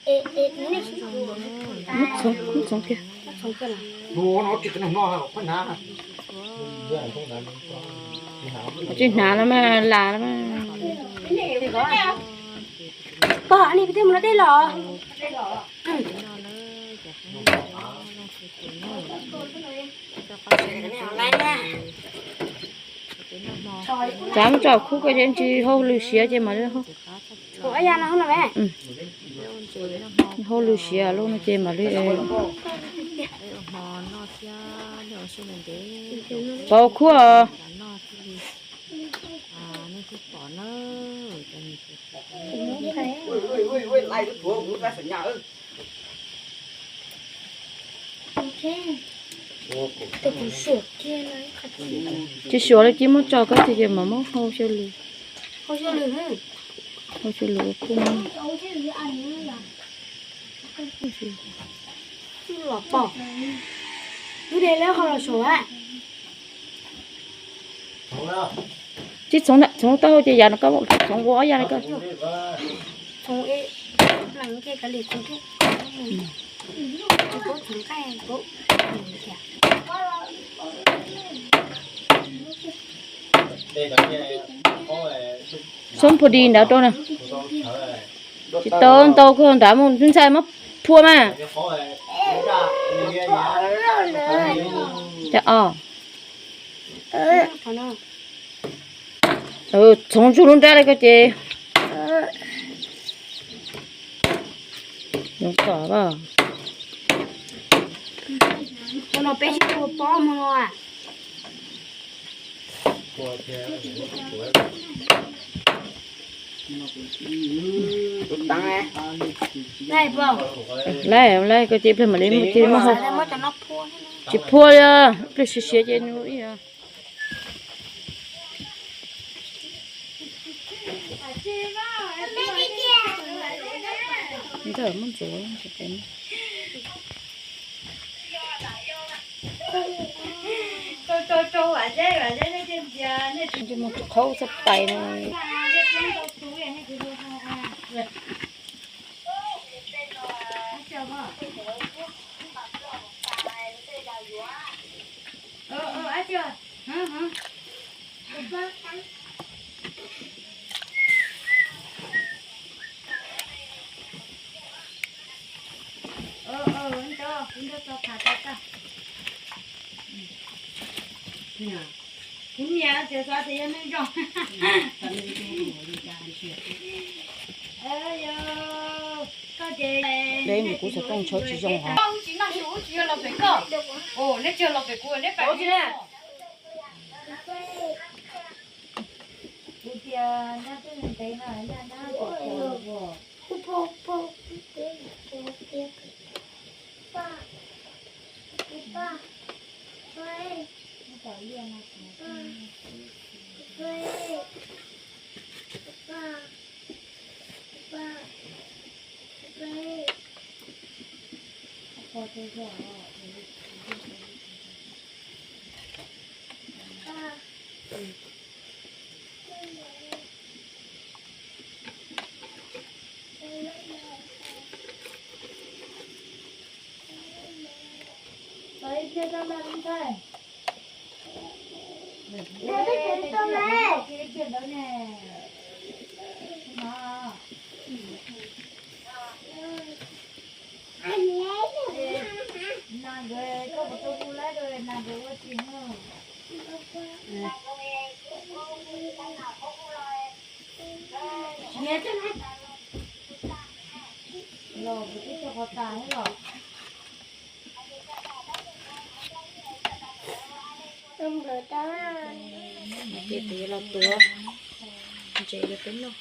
Muab txhoov kiag. Tsis hnav los mas, las los mas. Pog, nej peb mus no dej los. Tsav muab tso khub ko ces tsis hauj lwm siav ces mam li hauj lwm siav lub no ces mam li pov khub. Tsis suav li, cia muab tso koj tiag ces mam muab hau xyaw lws. Hau xyaw lws ua khub. Tsis txhoov, txhoov taub hau ces yam no koj txhoov ua ob yam li ko. Xob phu di ntawd rau na. Tsis tau ntau kawg nrad mus ntxhais muab phua mas. Cas os. Txhoov tsuj lub nrab li ko ces. Yoov tom as. Laij, laij, koj cia ib pliag mam li mus, cia li muab hau. Tsis phua li, ib pliag siav siav ces nws ib yam. Ntxawm muab ntxuav. Mus qhov xab pais no. Kuv niam tias xav tias yog neeg zoo. Dej nws kuv xov tooj tshawb tsis zoo hov. Tsis yog los pem koj, neb tsis yog los pem kuv, neb pais. Kuv tias nyob twg ntev no nyob nyob. Los kuv twb tso qhov tas thiab los. Ces tus los tuav ntses rau peb noj.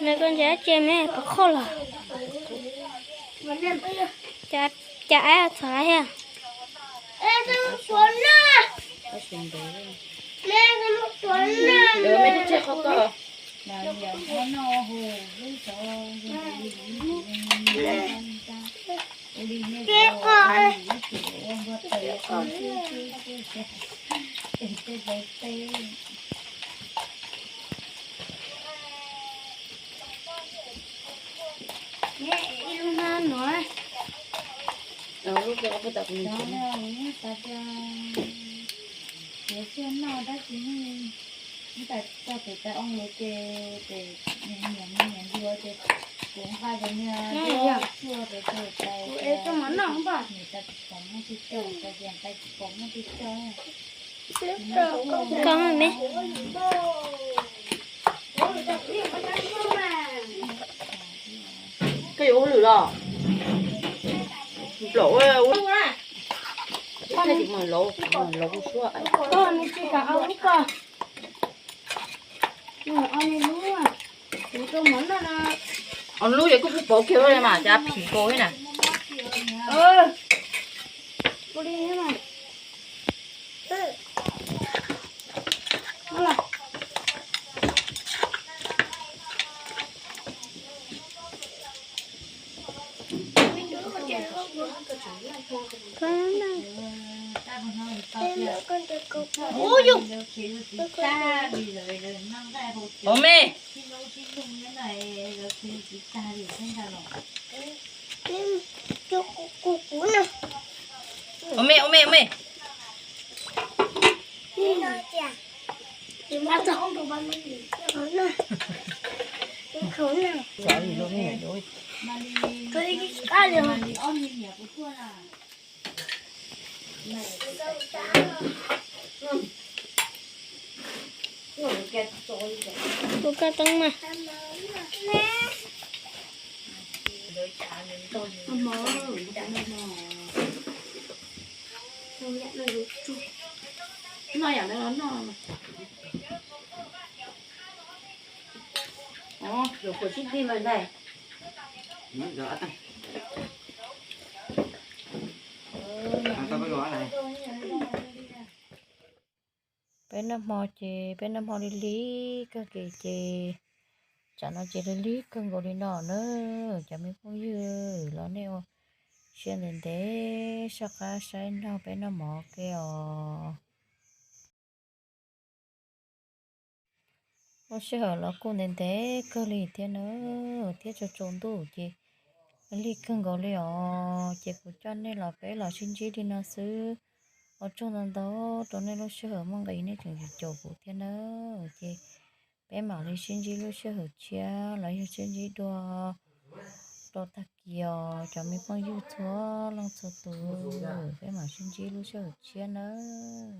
Me koj ntsia tse me pov qhoj los. Cas aib txhav thiab. Tib qho. Ib lub hnab no. Kuv xiaj noj tab sis ib tas txog tus tais oo lawm ces tes niam niam niam ntua ces kuv nqa cov niag tshuaj tes tes tais niam tais tsis pom muaj tsis coj tais tias tais tsis pom muaj tsis coj. Koj me. Koj yuav ua hauj lwm los? Nplaum ua, ua, ua tsis mus laus, mus laus suab. Koj nws tsis kam ua lub koj. Nws ua nws lub, kuv rau mov noj no. Ua lub ces kuj pub pov kiag mas cas phim kau thiab na. Ua li thiab mas. Ua me. Ua me, ua me, ua me. Kuv koj teeb mas. Peb noj hmo ces peb noj hmo lig lig kawg kiag ces tsam no ces lig lig kawg nkaus li no na. Cov me phooj ywg los nej ua siab ntev ntev soj qab saib nrog peb noj mov ke os. Lub sij hawm los kuj ntev ntev kawg li thiab na, thiab tsaus tsaus ntuj ces lig kawg nkaus li os. Ces kuv coj nej los peb los sib ntsib li no xwb. Ua tsaug ntau ntau rau nej lub sij hawm muaj nqis nej tseem caum kuv thiab na. Ces peb mam li sib ntsib lub sij hawm tshiab los yog sib ntsib dua rau tag kis os cov me phooj ywg txhua leej txhua tus. Peb mam sib ntsib lub sij hawm tshiab nawb.